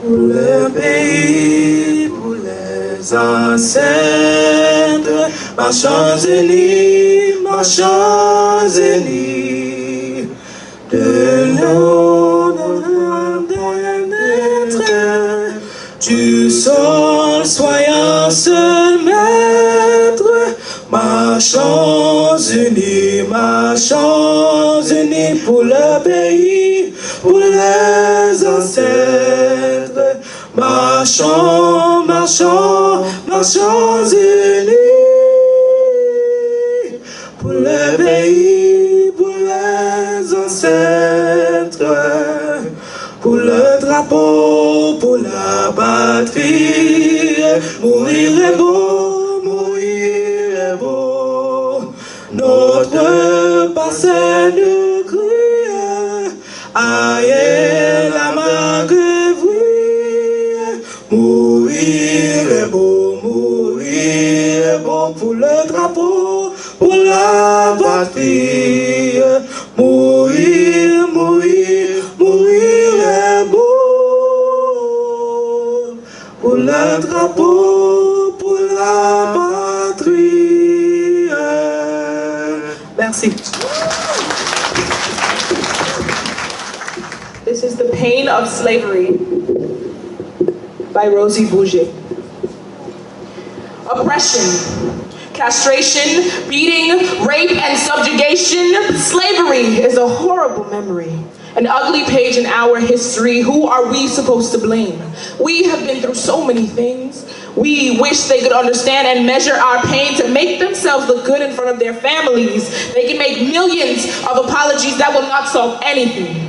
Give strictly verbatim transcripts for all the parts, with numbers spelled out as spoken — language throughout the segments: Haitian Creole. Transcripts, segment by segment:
Pour le pays, pour les ancêtres, marchons unis, marchons unis. De nos bien-être, du sol, soyons seul maître. Marchons unis, marchons unis pour le pays, pour les ancêtres. Marchons, marchons, marchons unis pour le pays, pour les ancêtres, pour le drapeau, pour la patrie. Mourir est beau, mourir est beau. Notre passé nous crie, ayez la main que brille. Mourir est beau, mourir est beau pour le drapeau, pour la patrie. Mourir, mourir, mourir est beau pour le drapeau, pour la patrie. Merci. This is The Pain of Slavery by Rosie Bourget. Oppression, castration, beating, rape, and subjugation. Slavery is a horrible memory, an ugly page in our history. Who are we supposed to blame? We have been through so many things. We wish they could understand and measure our pain to make themselves look good in front of their families. They can make millions of apologies that will not solve anything,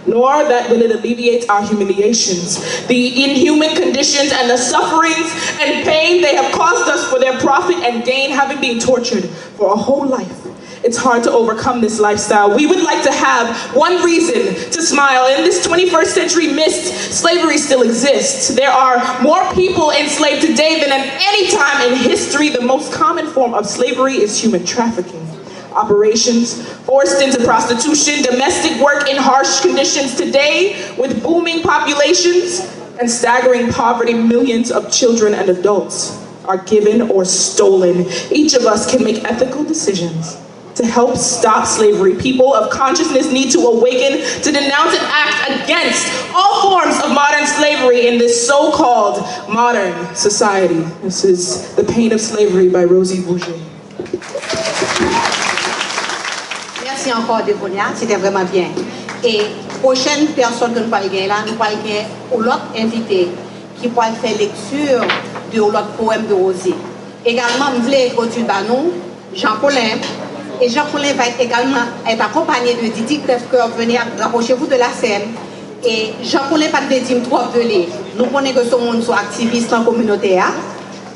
nor that will it alleviate our humiliations, the inhuman conditions and the sufferings and pain they have caused us for their profit and gain, having been tortured for a whole life. It's hard to overcome this lifestyle. We would like to have one reason to smile. In this twenty-first century mist, slavery still exists. There are more people enslaved today than at any time in history. The most common form of slavery is human trafficking. Operations, forced into prostitution, domestic work in harsh conditions today, with booming populations and staggering poverty, millions of children and adults are given or stolen. Each of us can make ethical decisions to help stop slavery. People of consciousness need to awaken to denounce and act against all forms of modern slavery in this so-called modern society. This is The Pain of Slavery by Rosie Bourget. Mèsi ankò Devonia, se te vrèman byen. E pwochèn pèsòn ke nou pral gen la, nou pral gen yon lòt envite ki pral fè lekti de yon lòt powèm de Rosie. Egalman, m vle entwodui ba nou Jean Colin. Et Jean Colin va être également être accompagné de Didi Crèvecoeur. Venez, rapprochez-vous de la scène. E Jean Colin pa t vle di m twòp de li. Nou konnen ke se yon moun, se yon aktivis nan kominote a.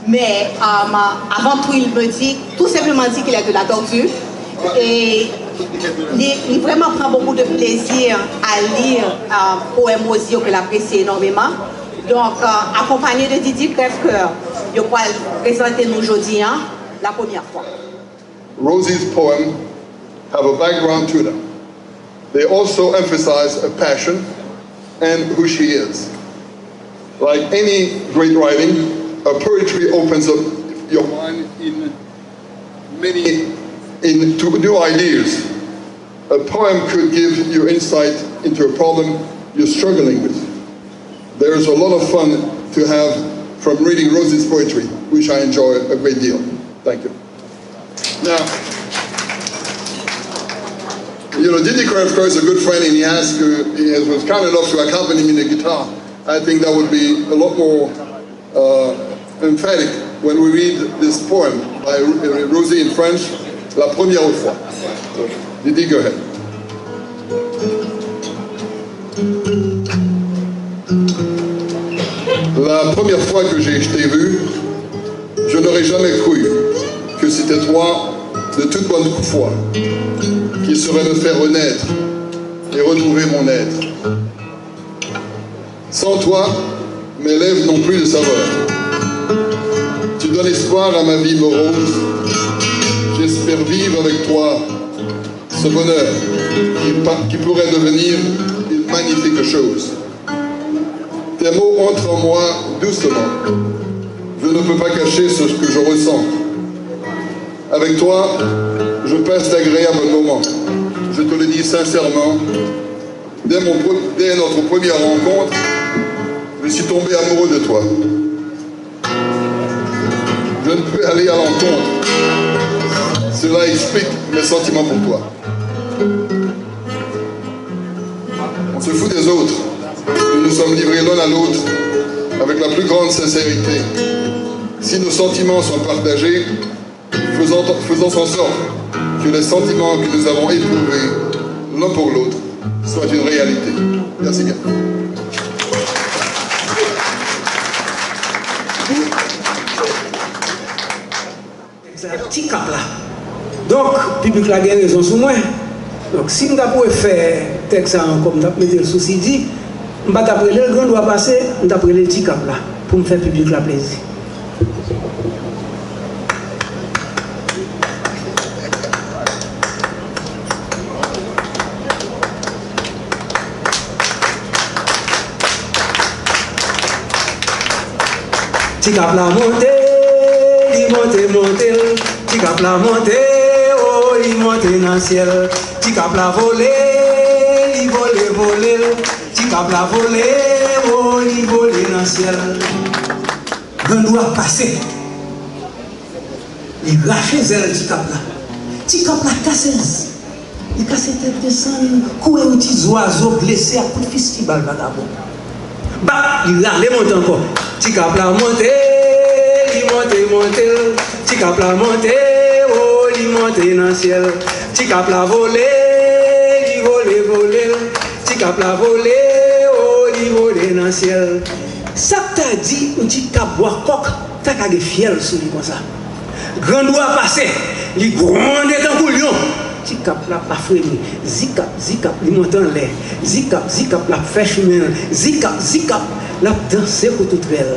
Men avan tou, il me dit, tout simplement dit qu'il est de la Tortue. Et il, il vraiment prend beaucoup de plaisir à lire euh, poèmes Rosie que l'apprécie énormément. Donc, euh, accompagné de Didi Crèvecoeur, yo pral prezante nou jodi an la première fois. Rosie's poems have a background to them. They also emphasize a passion and who she is. Like any great writing, a poetry opens up your mind in many in to new ideas. A poem could give you insight into a problem you're struggling with. There's a lot of fun to have from reading Rosie's poetry, which I enjoy a great deal. Thank you. Now, you know, Didi Crèvecoeur is a good friend, and he asked, uh, he was kind enough to accompany me on the guitar. I think that would be a lot more uh, emphatic when we read this poem by Ro- Rosie in French, La première fois. So, Didi, go ahead. La première fois que j'ai je t'ai vu, je n'aurais jamais cru que c'était toi de toute bonne foi qui saurais me faire renaître et retrouver mon être. Sans toi, mes lèvres n'ont plus de saveur. Tu donnes espoir à ma vie morose. J'espère vivre avec toi ce bonheur qui, pa- qui pourrait devenir une magnifique chose. Les mots entrent en moi doucement. Je ne peux pas cacher ce que je ressens. Avec toi, je passe d'agréables moments. Je te le dis sincèrement, dès, mon pre- dès notre première rencontre, je suis tombé amoureux de toi. Je ne peux aller à l'encontre. Cela explique mes sentiments pour toi. On se fout des autres. Nous nous sommes livrés l'un à l'autre avec la plus grande sincérité. Si nos sentiments sont partagés, faisons, faisons en sorte que les sentiments que nous avons éprouvés l'un pour l'autre soient une réalité. Merci bien. Ti Kap la. Donk, piblik la gen rezon sou mwen. Donk, si m ta pou fè tèks sa ankò, m t ap mete l sou C D, m pa t ap rele l Gran Dwa Pase, m t ap rele l Ti Kap la, pou m fè piblik la plezi. Ti Kap la monte, li monte, monte l. Ti Kap la monte, o, li monte nan syèl. Ti Kap la vole, li vole, vole l. Ti Kap la vole, o, li vole nan syèl. Gran Dwa Pase. Li rache zèl Ti Kap la. Ti Kap la kase z- Li kase tèt desann, kouri yon ti zwazo blese ak kout fistibal vagabon. Bap, li rale monte ankò. Ti Kap la monte, li monte, monte l. Ti Kap la monte, o, li monte nan syèl. Ti Kap la vole, li vole, vole l. Ti Kap la vole, o, li vole nan syèl. Sa k ta di yon ti kap bwa kòk ta ka gen fyèl sou li konsa? Gran Dwa Pase, li gwonde tankou lyon. Ti kap la pa fremi. Zikap, zikap, li monte anlè. Zikap, zikap, l ap fè chimen l. Zikap, zikap, l ap danse kou toutrèl.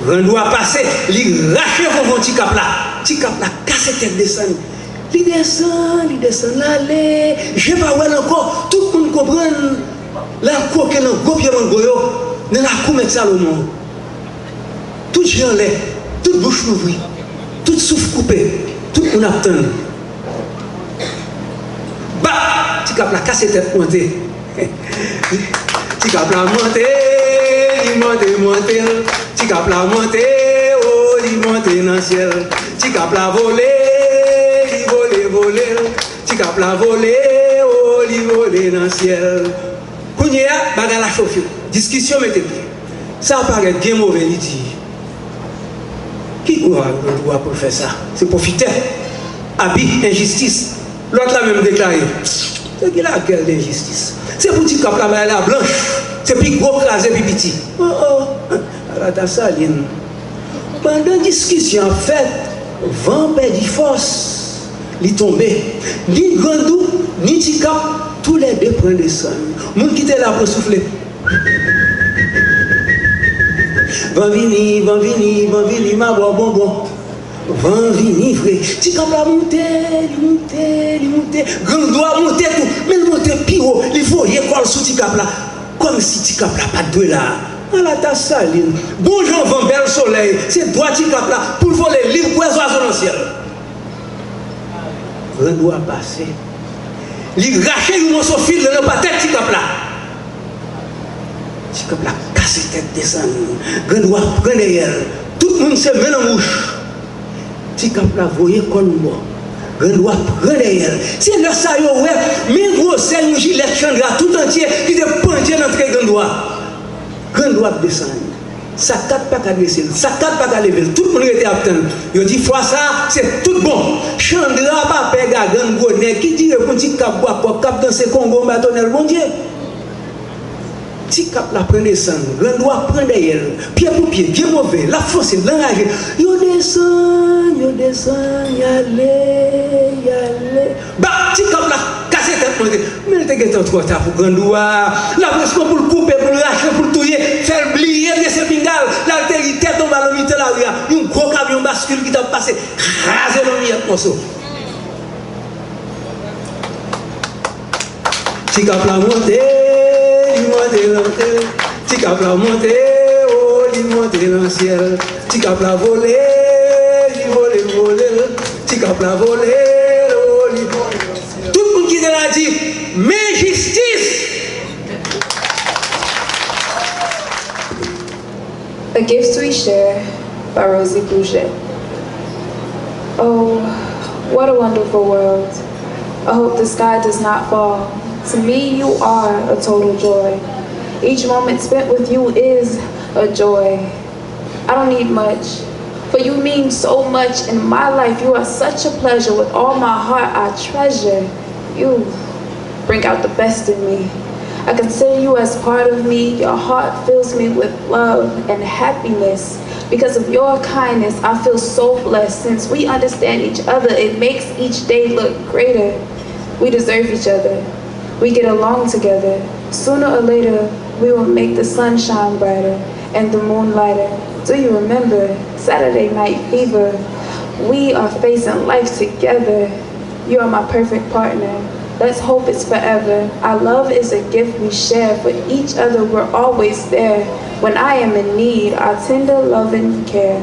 Gran Dwa Pase, li rache vovon ti kap la. Ti kap la kase tèt desann. Li desann, li desann, l ale. Je pa wè l ankò. Tout moun konprann. L al kwoke nan gwo pye mango yo, nan lakou Mèt Salomon. Tout je anlè, tout bouch louvri, tout souf koupe, tout moun ap tann. Bap! Ti kap la kase tèt monte. Ti kap la monte, li monte, monte l. Ti kap la monte, o, li monte nan syèl. Ti kap la vole, li vole, vole l. Ti kap la vole, o, li vole nan syèl. Kounye a, bagay la chofe. Diskisyon mete pye. Sa parèt byen move, li di. Ki dwa, dwa pou l fè sa? Se pwofitè. Abi, enjistis. Lòt la menm deklare. Se ki lakèl de enjistis? Se pou ti kap la bay la blanch. Se pi gwo kraze pi piti. Oh, oh. Ala ta salye n. Pandan diskisyon ap fèt, van pèdi fòs, li tonbe. Ni Grandou, ni Ti Kap, toulède pran desann. Moun ki te la pran soufle. Van vini, van vini, van vini, m a ba w bonbon. Van vini vre. Ti Kap la moute, li moute, li moute. Grandou a moute tou, men l moute pi wo. Li voye kò l sou Ti Kap la. Kòmsi Ti Kap la pa t dwe la. Ala ta salye n. Bon jan van, bèl solèy, se dwa Ti Kap la pou l vole lib kwè zwazo nan syèl. Grandou a pase. Li rache yon moso fil nan pa tèt Ti Kap la. Ti Kap la kase tèt desann. Grandou a pran dèyè l. Tout moun se men nan bouch. Ti Kap la voye kò l yon bò. Grandou a pran dèyè l. Se lè sa yo wè men gwosè yon jilèt Chandra tout antye ki te pandye nan tre Grandou a. Grandou ap desann. Sakat pa ka drese l, sakat pa ka leve l. Tout moun rete ap tann. Yo di fwa sa a, se tout bon. Chandra pa pè gagann gwo nèg ki dire pou Ti Kap bwa kòk k ap danse kongo matonèl Bondye. Ti Kap la pran desann, Grandou a pran dèyè l, pye pou pye, byen move, l ap fonse, l anraje. Yo desann, yo desann, y ale, y ale. Bap! Ti Kap la kase tèt monte. Men l te gentan twò ta pou Grandou a. L ap respon pou l koupe, pou l rache, pou l touye, fè l bliye ke se pinga l. L al teri tèt anba nan mitan lari a. Yon gwo kamyon baskil ki t ap pase kraze l an miyèt mòso. Ti Kap la monte, li monte, monte. Ti kap la monte, o, li monte nan syèl. Ti kap la vole, li vole, vole. Ti kap la vole, o, li vole nan syèl. Tout moun ki te la di, men jistis! A Gift We Share by Rosie Boucher. Oh, what a wonderful world. I hope the sky does not fall. To me, you are a total joy. Each moment spent with you is a joy. I don't need much, for you mean so much in my life. You are such a pleasure. With all my heart, I treasure you. Bring out the best in me. I consider you as part of me. Your heart fills me with love and happiness. Because of your kindness, I feel so blessed. Since we understand each other, it makes each day look greater. We deserve each other. We get along together. Sooner or later, we will make the sun shine brighter and the moon lighter. Do you remember Saturday Night Fever? We are facing life together. You are my perfect partner. Let's hope it's forever. Our love is a gift we share for each other. We're always there. When I am in need, our tender loving care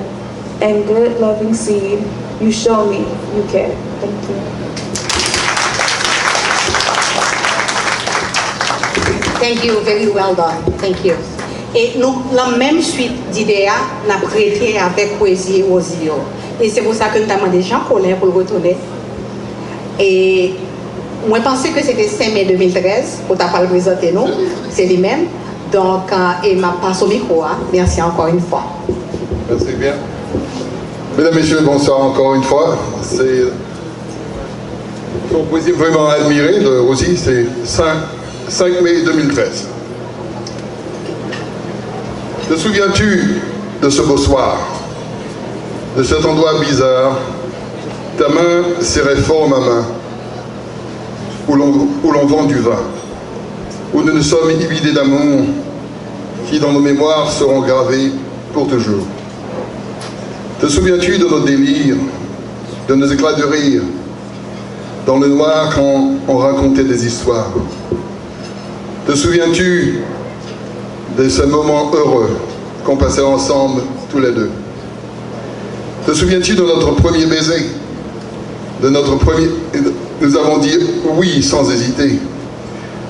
and good loving seed, you show me you care. Thank you. Thank you, very well done. Thank you. E nou, nan menm swit ide a, n ap rete avèk Rosie e Rosie yo. E se pou sa ke m ta mande Jean Colin pou l retounen. E mwen panse ke se te senk me de mil trèz pou ta pral prezante nou. Se li menm. Donk, e m ap pase w mikwo a. Mèsi ankò yon fwa. Merci bien. Mesdames, Messieurs, bonsoir encore une fois. C'est une poésie vraiment admirée de Rosie. C'est cinq, cinq mai deux mille treize. Te souviens-tu de ce beau soir, de cet endroit bizarre ? Ta main serrait fort ma main, où l'on où l'on vend du vin, où nous nous sommes vidés d'amour, qui dans nos mémoires seront gravés pour toujours. Te souviens-tu de nos délires, de nos éclats de rire, dans le noir quand on racontait des histoires ? Te souviens-tu de ces moments heureux qu'on passait ensemble tous les deux ? Te souviens-tu de notre premier baiser ? De notre premier... Nous avons dit oui sans hésiter.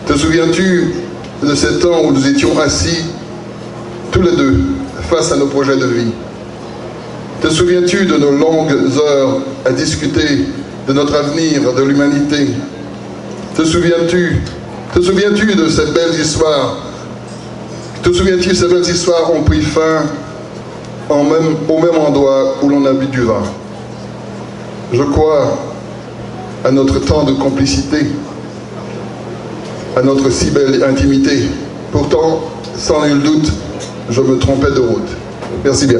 Te souviens-tu de ces temps où nous étions assis tous les deux face à nos projets de vie ? Te souviens-tu de nos longues heures à discuter de notre avenir, de l'humanité ? Te souviens-tu, te souviens-tu de ces belles histoires ? Te souviens-tu, ces belles histoires ont pris fin en même, au même endroit où l'on a bu du vin. Je crois à notre temps de complicité, à notre si belle intimité. Pourtant, sans nul doute, je me trompais de route. Merci bien.